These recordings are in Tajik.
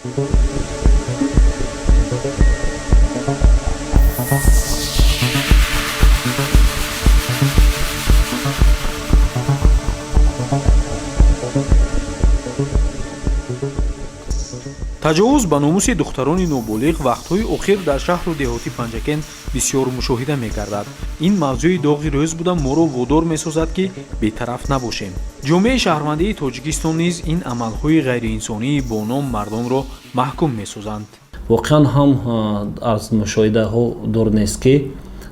Таҷовуз ба номуси духтарони ноболиғ вақтҳои охир дар шаҳру деҳоти Панҷакент бисёр мушоҳида мегардад. Ин мавзӯи доғи рӯз буда, моро водор месозад, ки бетараф набошем. Ҷомеаи шаҳрвандии Тоҷикистон низ ин амалҳои ғайриинсонии бо ном мардонро маҳкум месозанд. Воқеан ҳам, аз мушоҳидаҳо дур нест, ки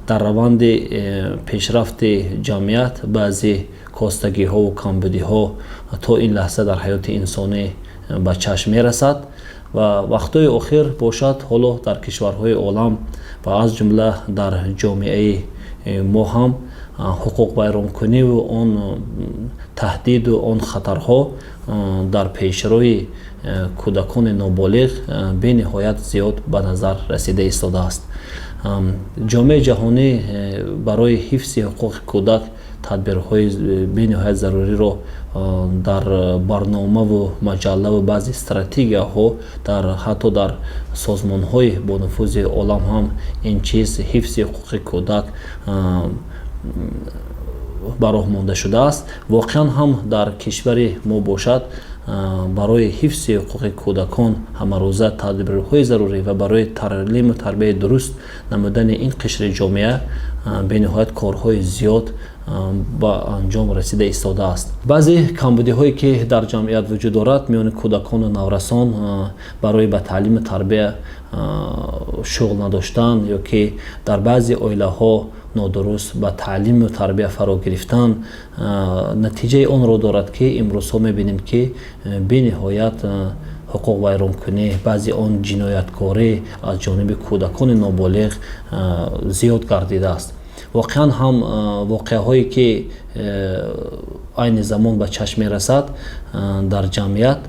дар раванди пешрафти ҷамъият баъзе костагиҳову камбудиҳо то ин лаҳза дар ҳаёти инсонӣ ба чашм мерасад ва вақтҳои охир бошад, ҳоло дар кишварҳои олам ва аз ҷумла дар ҷомеаи мо ҳам ҳуқуқвайронкуниву он таҳдиду он хатарҳо дар пешрои кӯдакони ноболиғ бениҳоят зиёд ба назар расида истодааст. Ҷомеаи ҷаҳонӣ барои ҳифзи ҳуқуқи кӯдак тадбирҳои бениҳоят заруриро дар барномаву маҷаллаву баъзе стратегияҳо дар ҳатто дар созмонҳои бонуфузи олам ҳам ин чиз, ҳифзи ҳуқуқи кӯдак, ба роҳ монда шудааст. Воқеан ҳам, дар кишвари мо бошад, барои ҳифзи ҳуқуқи кӯдакон ҳамарӯза тадбирҳои зарурӣ ва барои таълиму тарбияи дуруст намудани ин қишри ҷомеа бениҳоят корҳои зиёд ба анҷом расида истодааст. Баъзе камбудиҳое, ки дар ҷамъият вуҷуд дорад, миёни кӯдакону наврасон барои ба таълиму тарбия шуғл надоштан ё ки дар баъзе оилаҳо нодуруст ба таълиму тарбия фаро гирифтан натиҷаи онро дорад, ки имрӯзҳо мебинем, ки бениҳоят ҳуқуқвайронкунӣ, баъзе он ҷинояткорӣ аз ҷониби кӯдакони ноболиғ зиёд гардидааст. Воқеан ҳам, воқеаҳое, ки айни замон ба чашм мерасад дар ҷамъият,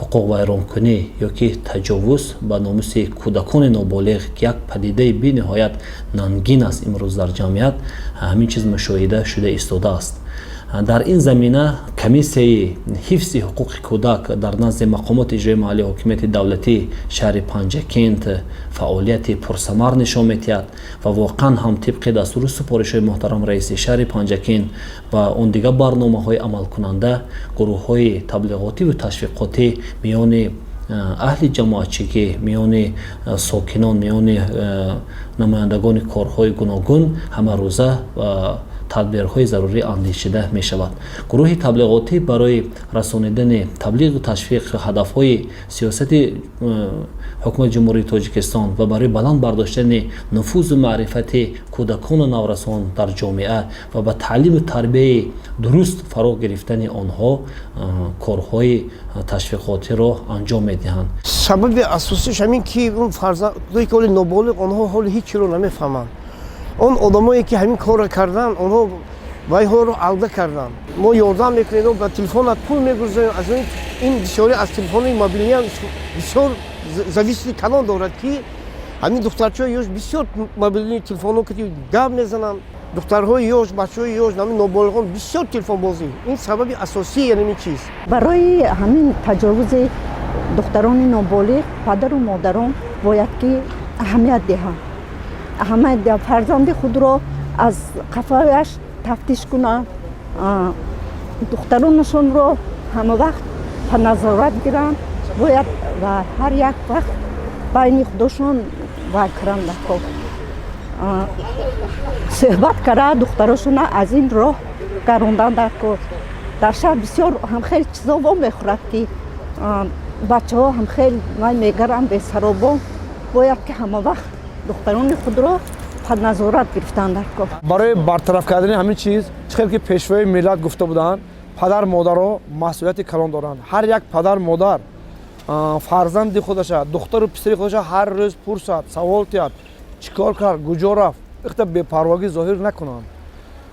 ҳуқуқвайронкунӣ ё ки таҷовуз ба номуси кӯдакони ноболиғ, ки як падидаи бениҳоят нангин аст имрӯз дар ҷамъият, ҳамин чиз мушоҳида шуда истодааст. Дар ин замина Комиссияи ҳифзи ҳуқуқи кӯдак дар назди мақомоти иҷроии маҳаллии ҳокимияти давлатии шаҳри Панҷакент фаъолияти пурсамар нишон медиҳад ва воқеан ҳам тибқи дастуру супоришҳои муҳтарам раиси шаҳри Панҷакент ва он дигар барномаҳои амалкунанда гурӯҳҳои таблиғотиву ташвиқотӣ миёни аҳли ҷамоатчигӣ, миёни сокинон, миёни намояндагони корҳои гуногун ҳамарӯза тадбирҳои зарурӣ андешида мешавад. Гурӯҳи таблиғотӣ барои расонидани таблиғу ташвиқ ҳадафҳои сиёсати ҳукумати Ҷумҳурии Тоҷикистон ва барои баланд бардоштани нуфузу маърифати кӯдакону наврасон дар ҷомеа ва ба таълиму тарбияи дуруст фаро гирифтани онҳо корҳои ташвиқотиро анҷом медиҳанд. Сабаби асосиш ҳамин, ки он фарзандое, ки ҳоли ноболиғ, онҳо ҳоли ҳеҷ чиро намефаҳманд. Он одамое, ки ҳамин корро карданд, онҳо вайҳоро алда карданд. Мо ёрдам мекунем, ба телефонат пул мегузорем. Аз ин бисёре аз телефони мобилниам бисёр зависимости калон дорад, ки ҳамин духтарчаҳои ёш бисёр мобилни телефонҳо ки гап мезананд, духтарҳои ёш, бачаҳои ёш, ҳамин ноболиғон бисёр телефонбозӣ. Ин сабаби асосии ҳамин чиз. Барои ҳамин таҷовузи духтарони ноболиғ падару модарон бояд ки аҳамият диҳанд, аҳамият диҳанд, фарзанди худро аз қафояш тафтиш кунанд, духтаронашонро ҳамавақт ба назорат гиранд бояд ва ҳар як вақт байни худошон вай кунанд, суҳбат карда, духтарошона аз ин роҳ гарондан дар кор. Дар шаҳр бисёр ҳамхел чизо вомехӯрад, ки бачаҳо ҳамхел вай мегаранд бесаробон. Бояд ки ҳамавақт духтарони худро под назорат гирифтан дар кор. Барои бартараф кардани ҳамин чиз, чӣ хел ки пешвои миллат гуфта буданд, падар модаро масъулияти калон доранд. Ҳар як падар модар фарзанди худаша, духтару писари худаша ҳар рӯз пурсад, савол тиҳад: чӣ кор кард, куҷо рафт, ихта бепарвогӣ зоҳир накунанд.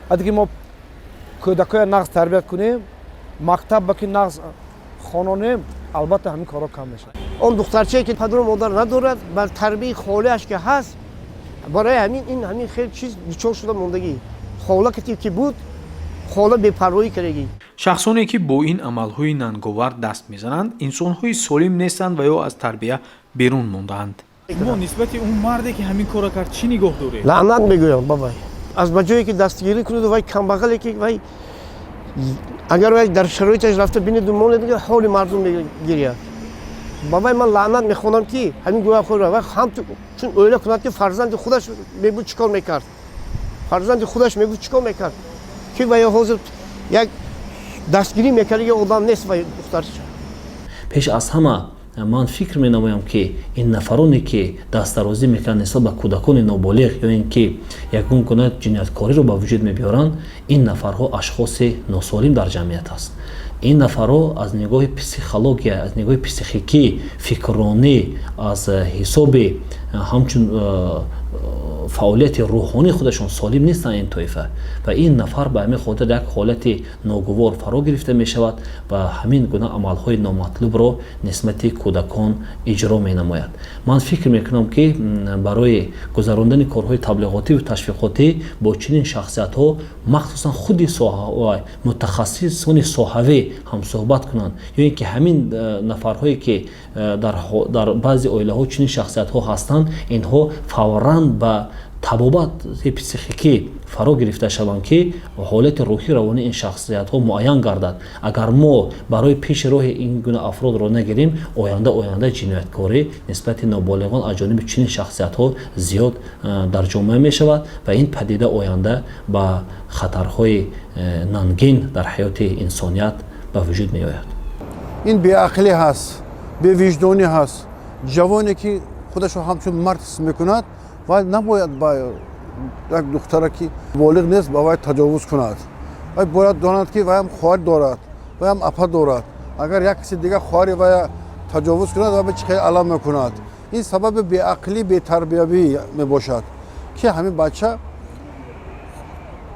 Вақте ки мо кӯдакоя нағз тарбият кунем, мактаб ба ки нағз хононем, албатта, ҳамин корҳо кам мешавад. Он духтарчае, ки падару модар надорад, бар тарбияи холааш ки ҳаст, барои ҳамин ин ҳамин хел чиз дучор шуда мондагӣ. Хола ки буд, хола бепарвоӣ кардагӣ. Шахсоне, ки бо ин амалҳои нанговар даст мезананд, инсонҳои солим нестанд ва ё аз тарбия берун мондаанд. Шумо нисбати он марде, ки ҳамин корро кард, чӣ нигоҳ доред? Лаънат мегӯям ба вай. Аз ба ҷое ки дастгирӣ кунеду вай камбағале, ки вай агар вай дар шароиташ рафта бинеду монед, ҳоли мардум мегиряд. Ба вай ман лаънат мехонам, ки ҳамин гӯя хӯра вай ҳам чун оила кунад, ки фарзанди худаш мебуд, чӣ кор мекард? Фарзанди худаш мебуд, чӣ кор мекард? Ки вай ҳозир як дастгирӣ мекард, одам нест вай духтарча. Пеш аз ҳама ман фикр менамоям, ки ин нафароне, ки дастдарозӣ мекунанд нисбат ба кӯдакони ноболиғ ё ин ки ягон гуна ҷинояткориро ба вуҷуд мебиёранд, ин нафарҳо ашхоси носолим дар ҷамъият аст. Ин нафарҳо аз нигоҳи психология, аз нигоҳи психикӣ, фикрронӣ, аз ҳисоби ҳамчун фаъолияти рӯҳонии худашон солим нестанд ин тоифа. Ва ин нафар ба ҳамин хотир як ҳолати ногувор фаро гирифта мешавад ва ҳамин гуна амалҳои номатлубро нисбати кӯдакон иҷро менамояд. Ман фикр мекунам, ки барои гузарондани корҳои таблиғотиву ташвиқотӣ бо чунин шахсиятҳо, махсусан худи мутахассисони соҳавӣ ҳамсӯҳбат кунанд ё ин ки ҳамин нафарҳое, ки дар баъзе оилаҳо чунин шахсиятҳо ҳастанд, инҳо фавран ба табобати психикӣ фаро гирифта шаванд, ки ҳолати рӯҳӣ равонии ин шахсиятҳо муайян гардад. Агар мо барои пеши роҳи ин гуна афродро нагирем, оянда ҷинояткорӣ нисбати ноболиғон аз ҷониби чунин шахсиятҳо зиёд дар ҷомеа мешавад ва ин падида оянда ба хатарҳои нангин дар ҳаёти инсоният ба вуҷуд меояд. Ин беақлӣ ҳаст, бевиҷдонӣ ҳаст. Ҷавоне, ки худашро ҳамчун мард ҳис мекунад, вай набояд ба як духтара, ки болиғ нест, ба вай таҷовуз кунад. Вай бояд донад, ки вайам хоҳар дорад, вайам апа дорад. Агар як каси дигар хоҳари вая таҷовуз кунад, вай чӣ хел алам мекунад. Ин сабаби беақлӣ, бетарбиявӣ мебошад, ки ҳамин бача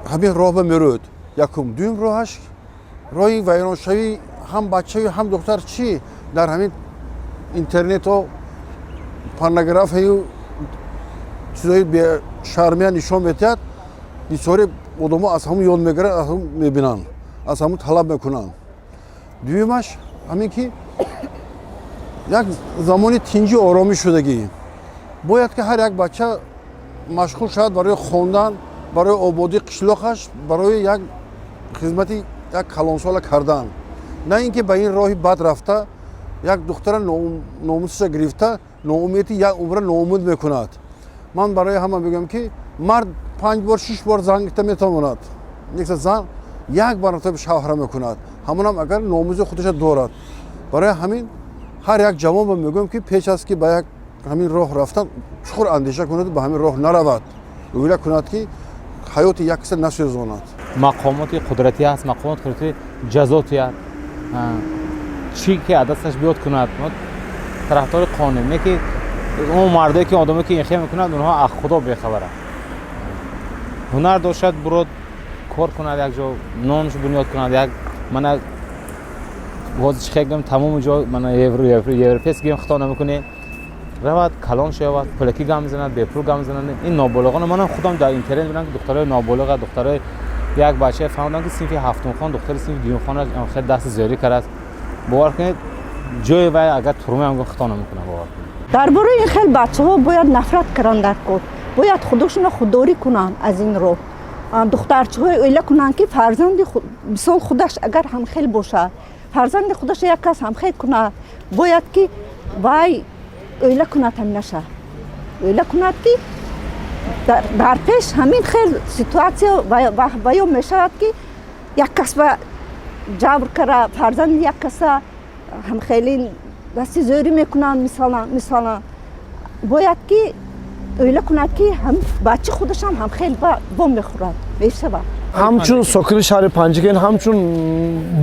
ҳамин роҳ ба мерӯд. Якум. Дуюм, роҳаш роҳи вайроншавӣ ҳам бачаю ҳам духтар. Чӣ дар ҳамин интернето порнографияю чизои бешармия нишон медиҳад, бисёри одамо аз ҳамун ёд мегиранд, аз ҳамун мебинанд, аз ҳамун талаб мекунанд. Дуюмаш ҳамин, ки як замони тинҷи оромӣ шудагӣ, бояд ки ҳар як бача машғул шавад барои хондан, барои ободии қишлоқаш, барои як хизмати як калонсола кардан, на ин ки ба ин роҳи бад рафта, як духтара номусаша гирифта, ноумеди як умра ноумед мекунад. Ман барои ҳама мегӯям, ки мард панҷ бор, шиш бор зан гирифта метавонад, некса зан як маротаба шавҳара мекунад, ҳамонам агар номузи худаша дорад. Барои ҳамин ҳар як ҷавон ба мегӯям, ки пеш аз ки ба як ҳамин роҳ рафтан, чуқур андеша кунад, ба ҳамин роҳ наравад, ӯйла кунад, ки ҳаёти як каса насӯзонад. Мақомоти қудратӣ ҳаст, мақомоти қудратӣ ҷазо тиҳад, чӣ ки аз дасташ биёд кунад. Тарафдори қонун не, ки он мардое, ки одаме, ки инхел мекунад, онҳо аз Худо бехабаранд. Ҳунар дошад, бурод кор кунад, як ҷо нонаш бунёд кунад. Як мана ҳозир чӣ хел гӯем, тамоми ҷо мана европейский гӯем, хато намекунем, равад, калон шавад, пулакӣ гам мезанад, бепул гам мезанад. Ин ноболиғон, манам худам дар интернет бинам, ки духтарои ноболиға, духтарои як бачае фаҳмидам, ки синфи ҳафтумхон духтари синфи дуюмхона хел дасти зиёдӣ кардааст. Бовар кунед, ҷои вай агар турмаам гӯ, хато намекунам, бовар кунед. Дар бораи ин хел бачаҳо бояд нафрат кардан дар кор, бояд худошонро худдорӣ кунанд аз ин роҳ. Духтарчаҳое оила кунанд, ки фарзанди, мисол, худаш агар ҳамхел бошад, фарзанди худаша як кас ҳамхел кунад, бояд ки вай оила кунад, ҳаминаша оила кунад, ки дар пеш ҳамин хел ситуация баён мешавад, ки як кас ба ҷабр кара, фарзанди як каса ҳамхели дасти зӯрӣ мекунанд. Мисалан, бояд ки оила кунад, ки бачи худашам ҳамхел вомехӯрад, мешавад. Ҳамчун сокини шаҳри Панҷакент, ҳамчун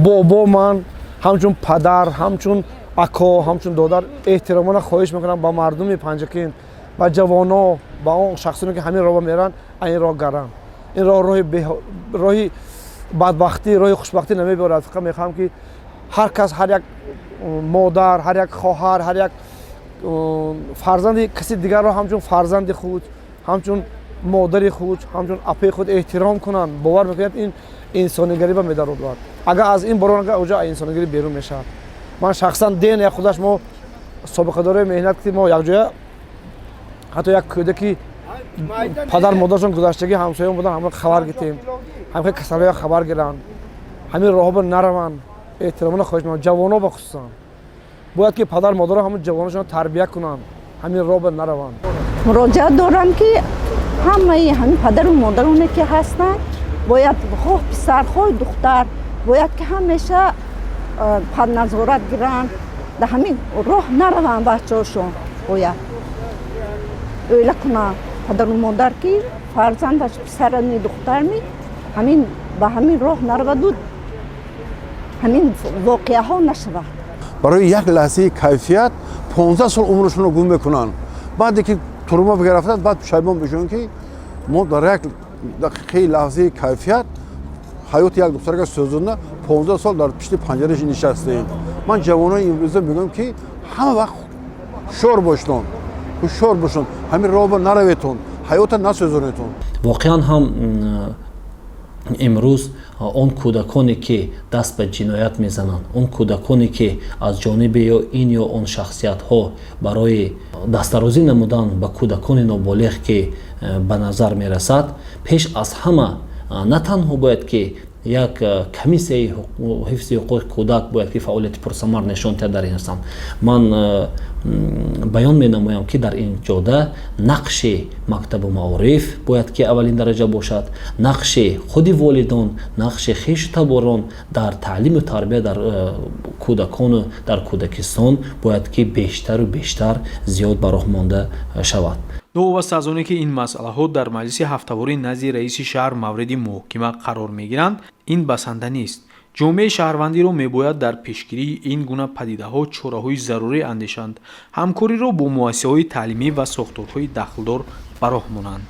бобо ман, ҳамчун падар, ҳамчун ако, ҳамчун додар, эҳтиромона хоҳиш мекунам ба мардуми Панҷакент, ба ҷавоно, ба он шахсоне, ки ҳамин роҳ меранд, ин роҳ гаранд. Ин роҳ роҳи бадбахтӣ, роҳи хушбахтӣ намебиёрад. Фақат мехоҳам, ки ҳар кас, ҳар як модар, ҳар як хоҳар, ҳар як фарзанди каси дигарро ҳамчун фарзанди худ, ҳамчун Модари худ, ҳамчун апаи худ эҳтиром кунанд. Бовар мекунед, ин инсонигарӣ ба медарорад. Агар аз ин борон, агар уҷа инсонигарӣ берун мешавад. Ман шахсан ден як худаш мо собиқадорои меҳнат, ки мо якҷоя ҳатто як кӯдаки падар модаршон гузаштагӣ, ҳамсоён будан, ҳама хабар гиртем, ҳамхел касалоя хабар гиранд, ҳамин роҳҳо нараванд. Эҳтиромона хоҳиш мекунам, ҷавоно ба хусусан бояд ки падар модаро ҳамон ҷавоношон тарбия кунанд, ҳамин роҳ ба нараванд. Муроҷиат дорам, ки ҳамаи ҳамин падару модароне ки ҳастанд, бояд хоҳ писар, хоҳ духтар, бояд ки ҳамеша назорат гиранд, дар ҳамин роҳ нараванд бачаҳошон. Бояд оила кунанд падару модар, ки фарзандаш, писарами, духтарми, ҳамин ба ҳамин роҳ нараваду ҳамин воқеаҳо нашавад. Барои як лаҳзаи кайфият 15 сол умрашонро гум мекунанд. Баъде ки турма биграфтанд, баъд пушаймон мешаванд, ки мо дар як дақиқаи лаҳзаи кайфият ҳаёти як духтарага сӯзонда, 15 сол дар пишти панҷара нишастаем. Ман ҷавонони имрӯза мегӯям, ки ҳама вақт ҳушёр бошдон, ҳушёр бошон, ҳамин роҳ ба нараветон, ҳаёта насӯзонетон. Воқеан ҳам, имрӯз он кӯдаконе, ки даст ба ҷиноят мезананд, он кӯдаконе, ки аз ҷониби ё ин ё он шахсиятҳо барои дастдарозӣ намудан ба кӯдакони ноболиғ, ки ба назар мерасад, пеш аз ҳама на танҳо бояд ки як комиссияи ҳифзи ҳуқуқи кӯдак бояд ки фаъолияти пурсамар нишон диҳад дар ин самт. Ман баён менамоям, ки дар ин ҷода нақши мактабу маориф бояд ки аввалин дараҷа бошад, нақши худи волидон, нақши хешу таборон дар таълиму тарбия дар кӯдакону дар кӯдакистон бояд ки бештару бештар зиёд ба роҳ монда шавад. Новобаста аз оне ки ин масъалаҳо дар маҷлиси ҳафтаворӣ назди раиси шаҳр мавриди муҳокима қарор мегиранд, ин басанда нест. Ҷомеаи шаҳрвандиро мебояд дар пешгирии ин гуна падидаҳо чораҳои зарурӣ андешанд, ҳамкориро бо муассисаҳои таълимӣ ва сохторҳои дахлдор ба роҳ монанд.